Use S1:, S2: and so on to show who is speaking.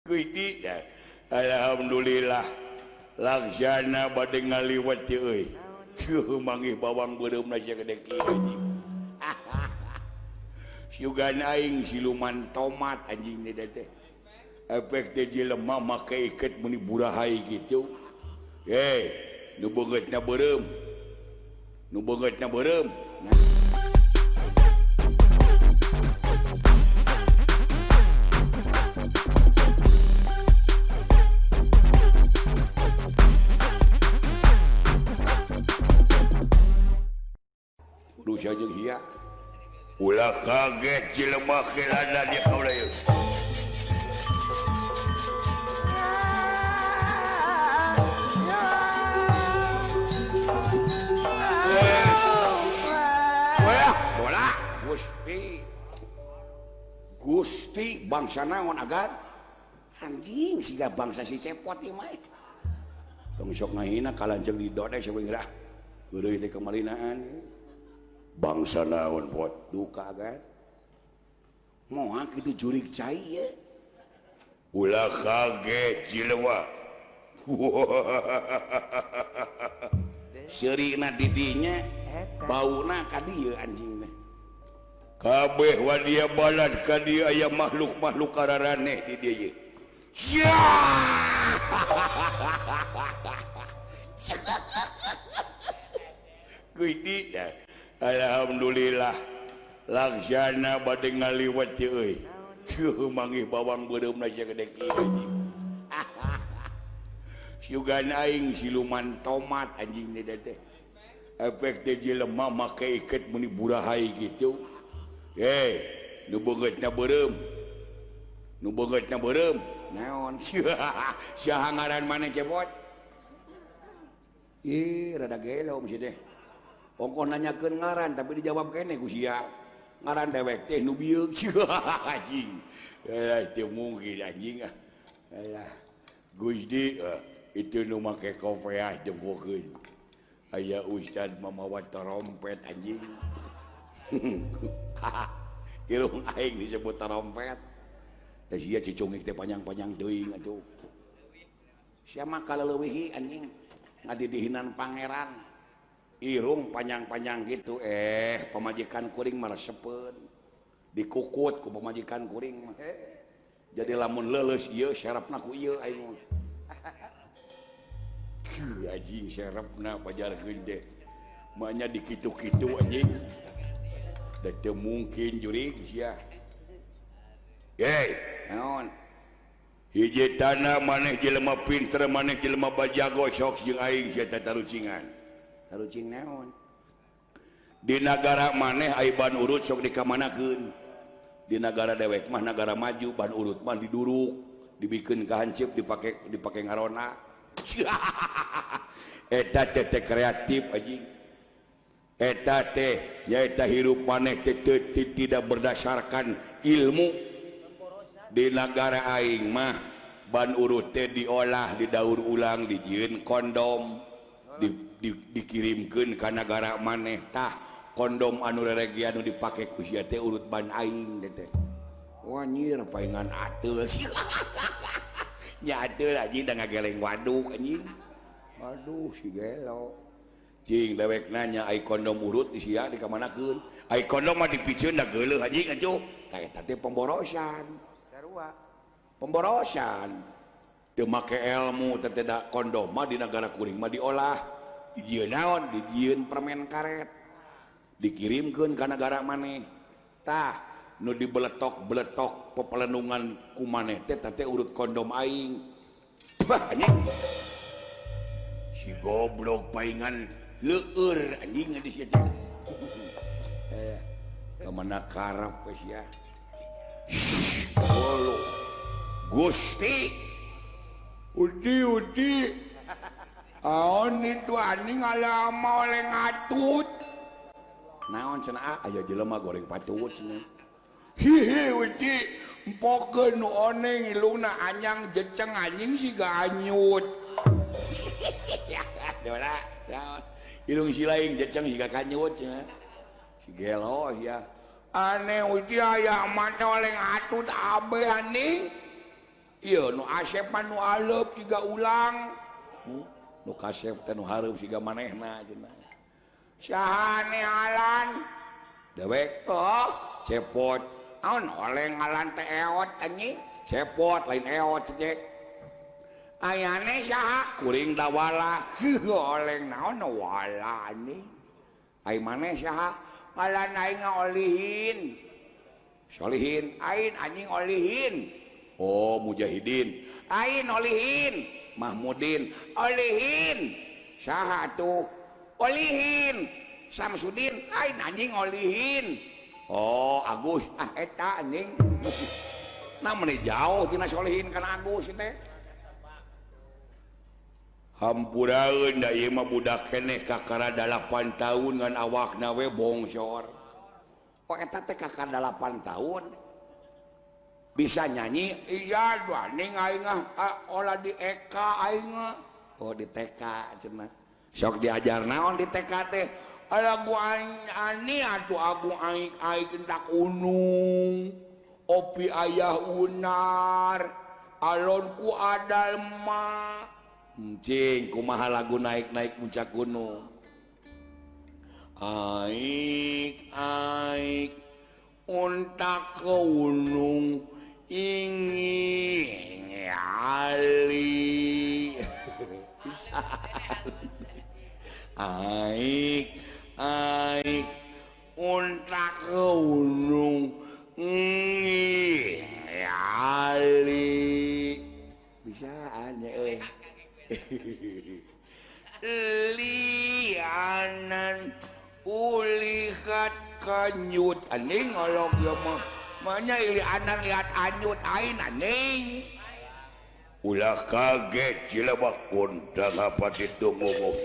S1: Gusti ya. Alhamdulillah laksana bade ngaliwet teh euy. Manggih bawang beureumna sagede kieu anjing. Sugan aing siluman tomat anjing teh teh. Efek teh jelema make iket meuni burahai kitu. Hei, nu beungeutna beureum. Nu beungeutna beureum. Nah. Ulah kaget jelema kelana dia kaula ieu. Wah, bola Gusti. Gusti bangsa naon agan? Anjing siga bangsa si cepot ieu mah. Tong sok ngahina kalanjeung di dodek saeuing geura. Heureuy teh kemarinaan. Bangsa naon pot duka kan moal kitu jurig cai ye ulah kaget jelema seurina di dinya bauna ka dieu anjing teh kabeh wadia balad ka dieu aya makhluk-makhluk kararaneh di dieu ye Gusti ya. Alhamdulillah laksana bade ngaliwet teh euy. Manggih bawang beureumna sagede kieu anjing. Sugan aing siluman tomat anjing teh teh. Efek teh jelema make iket meuni burahai kitu. Hei, nu beungeutna beureum. Nu beungeutna beureum. Naon? Saha ngaran maneh cepot? Ih, rada gelo mesti teh. Ongkoh nanyakeun ngaran tapi dijawab kene ku sia. Ngaran dewek teh nu bieu anjing. Eh teu mungkin anjing ah. Alah. Gusti itu nu make kopeah jempokeun. Aya ustad mamawa trompet anjing. Irung aing disebut trompet. Da sia cicungik teh panjang-panjang teuing atuh. Sia mah kaleuwihi anjing ngadidihinan pangeran. Irung panjang-panjang gitu pemajikan kuring meresepeun dikukut ku pemajikan kuring mah jadi lamun leuleus ieu serepna ku ieu aing mah anjing serepna pajarkeun teh manya dikitu-kitu anjing da teu mungkin jurig sia hei naon hiji tanah maneh jelema pinter maneh jelema bajago sok jeung aing sia tatarucingan tarucing naon di nagara maneh ai ban urut sok dikamanakeun di nagara dewek mah nagara maju ban urut mah diduruk dibikeun ka hanceup dipake ngarona eta teh teh kreatif anjing eta teh nyaeta hirup maneh teh tidak berdasarkan ilmu di nagara aing mah ban urut teh diolah didaur ulang dijieun kondom dikirimkeun ka nagara maneh tah kondom anu reregian nu dipake ku sia teh urut ban aing teh wanyir paingan ateul nya ateul anjing da ngageleng waduk anjing aduh si gelo cing dewek nanya ai kondom urut di sia dikamanakeun ai kondom mah dipiceun da geuleuh anjing atuh tah eta teh pemborosan
S2: sarua
S1: pemborosan teu make ilmu teh da kondom mah di nagara kuring mah diolah dijieun naon dijieun permen karet dikirimkeun ka nagara maneh tah nu dibeletok-beletok pepelenungan ku maneh teh teh urut kondom aing bah anjing si goblok paingan leueur anjing di sia teh ka mana karep we sia Gusti Udi udi aon itu anjing alama oleh ngatut naon cenah aya jelema goreng patut cenah hihi udi empokeun nu oneng ilungna anyang jeceng anjing siga anyut dola naon ilung si lain jeceng siga kanyut cenah si gelo ya aneh udi aya mata oleh ngatut abe anjing. Ieu nu Asep mah nu aleup siga ulang. Nu kasep teh nu hareup siga manehna cenah. Saha Alan? Dewek. Oh, cepot. Naon oleng Alan teh eot anjing? Cepot lain eot cek. Ayane saha? Kuring dawala. Oleng naon wala anjing. Ai maneh saha? Alan aing ngolihin. Solihin, ain anjing olihin. Oh, Mujahidin. Ain olihin. Mahmudin, olihin. Saha tuh? Olihin. Samsudin, ain anjing olihin. Oh, Agus. Ah eta anjing. Nah meni jauh tina Solihin kana Agus teh. Hampuraeun da ieu mah budak keneh kakara 8 tahun ngan awakna we bongsor. Oh eta teh kakara 8 tahun. Bisa nyanyi? Iya, ning aing ah olah di EK aing mah. Oh di TK cenah. Sok diajar naon di TK teh? Lagu ani atuh agung aing aing endak unung. Opi ayah unar. Alonku adalma. Cing kumaha lagu naik-naik puncak gunung. Aik aik untak keunung ingin ali. Bisa. Aik aik untak keunung ingin ali. Bisaan ya euy. Lianan ulihat kanyut anjing olok ieu mah. Manya ilianan lihat anyut ain anjing. Ulah kaget cilebak kondang apa itu ngomong.